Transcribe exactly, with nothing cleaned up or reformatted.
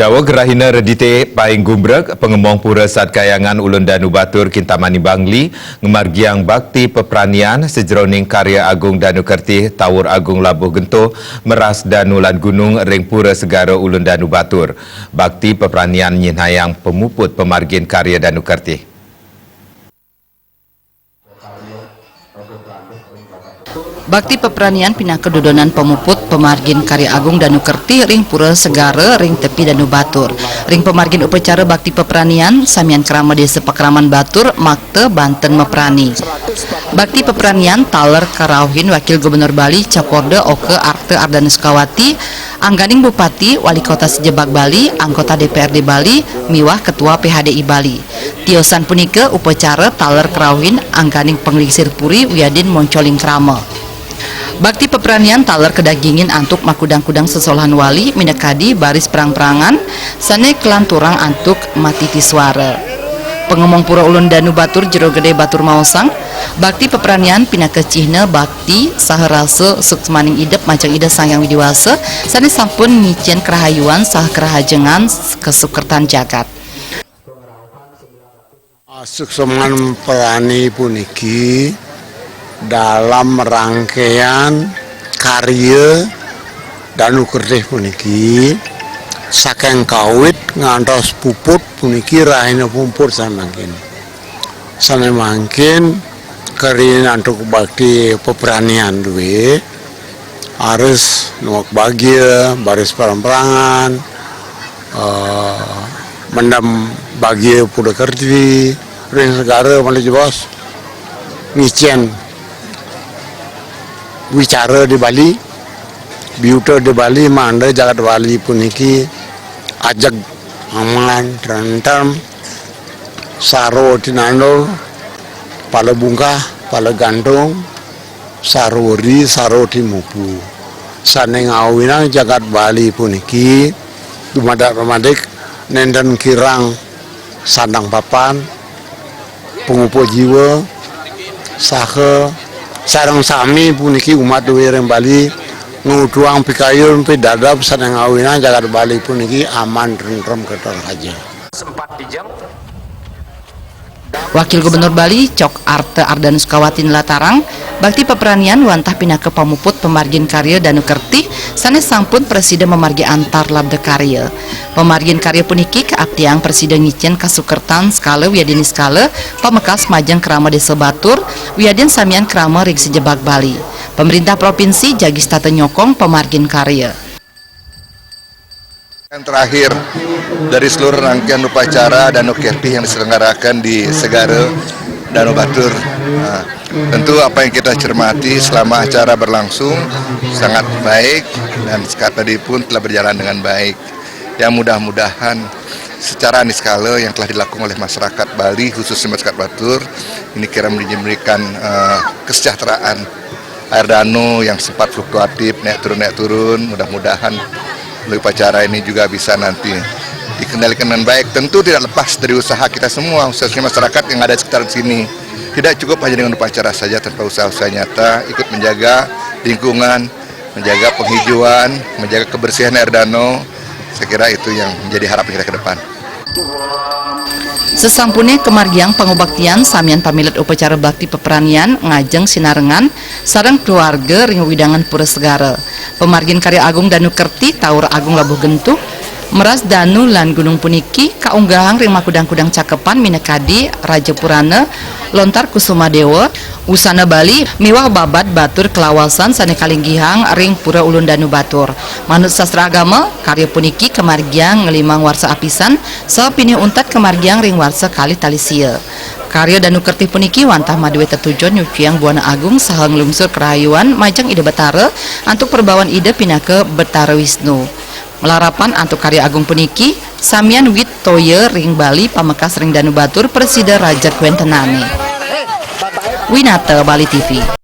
Daweg rahina Redité paing gumbreg, pangemong pura Sad Kahyangan Ulun Danu Batur Kintamani Bangli ngamargiang bakti pepranian sajeroning karya agung Danu Kertih Taur Agung Labuh Gentuh, meras danu lan gunung ring pura segara Ulun Danu Batur. Bakti pepranian nyihnayang pamuput pamargin karya Danu Kertih. Bakti pepranian pinaka dudonan pamuput pamargin karya agung Danu Kertih ring pura segara ring tepi Danu Batur. Ring pamargin upacara bakti pepranian, samian krama desa pakraman batur makta banten maprani. Bakti pepranian taler karauhin Wakil Gubernur Bali Cokorda Oka Arta Ardana Sukawati, angganing Bupati, Wali Kota Sejebag Bali, anggota D P R D Bali, miwah Ketua P H D I Bali. Tiosan punika upacara taler karauhin angganing panglingsir puri wiadin moncoling krama. Bakti pepranian taler kadagingin antuk makudang-kudang sesolahan wali minakadi baris perang-perangan sane kalanturang antuk matiti suara. Pangemong pura Ulun Danu Batur Jero Gede Batur maosang, bakti pepranian pinaka cihna bakti saha rasa suksmaning idep majeng Ida Sang Hyang Widi Wasa sane sampun ngicen karahayuan saha karahajengan kasukertan jagat. Suksman prani puniki dalam rangkaian karya Danu Kertih puniki, saking kawit ngantos puput puniki rahina puput sane mangkin. Sane mangkin karya antuk bakti pepranian duwe, harus nuwek bagia, baris perang-perangan, eh, mendem bagia pura kerti, ring segara malih jebos ngicen wicara di Bali, biuta di Bali, mangda jagat Bali puniki ajeg, aman, tentrem, saro tinandul, pala bungkah, pala gantung, sarori, saro timupu. Sane ngawinang jagat Bali puniki dumadak-dumadik nenten kirang sandang papan, pangupa jiwa, saha sareng sami puniki umat duwe ring Bali ngutuhang pikayun pidadab sane ngawinang jagat Bali puniki aman tentrem keter raja. Sempat dijang. Wakil Gubernur Bali, Cok Arte Ardana Sukawati nlatarang, bakti pepranian wantah pinaka pamuput pamargin karya Danu Kertih sane sampun prasida mamargi antar labda karya. Pamargin karya puniki kaaptiang prasida ngicen kasukertan sekala wiadin niskala pamekas majeng krama desa batur wiadin samian krama ring sejebag Bali. Pemerintah provinsi jagi setata nyokong pamargin karya. Yang terakhir dari seluruh rangkaian upacara Danu Kertih yang diselenggarakan di Segara Danu Batur. Nah, tentu apa yang kita cermati selama acara berlangsung sangat baik dan sekat tadi pun telah berjalan dengan baik. Yang mudah-mudahan secara niskala yang telah dilakukan oleh masyarakat Bali, khususnya masyarakat Batur, ini kira memberikan uh, kesejahteraan air danu yang sempat fluktuatif, naik turun naik turun, mudah-mudahan melalui upacara ini juga bisa nanti dikendalikan dengan baik. Tentu tidak lepas dari usaha kita semua, khususnya masyarakat yang ada di sekitar sini. Tidak cukup hanya dengan upacara saja, tanpa usaha-usaha nyata ikut menjaga lingkungan, menjaga penghijauan, menjaga kebersihan air danau. Saya kira itu yang menjadi harapan kita ke depan. Sesampune kamargiang pangubaktian samian pamilet upacara bakti pepranian ngajeng sinarengan sareng keluarga ring wewidangan Pura Segara. Pamargin karya agung Danu Kerti Taur Agung Labuh Gentuh, meras danu lan gunung puniki kaunggahang ring makudang-kudang cakepan minakadi Raja Purana, Lontar Kusuma Dewa, Usana Bali miwah babad batur kalawasan sane kalinggihang ring Pura Ulun Danu Batur. Manut sastra agama, karya puniki kamargiang limang warsa apisan, saha pinih untat kamargiang ring warsa kalih tali sia. Karya Danu Kertih puniki wantah madué tetujon nyuciang buana agung saha nglungsur karahayuan majeng Ida Betara antuk prabawan Ida pinaka Betara Wisnu. Malarapan antuk karya agung puniki, samian wit toya ring Bali pamekas ring Danu Batur prasida raja kawentenane. Winata Bali T V.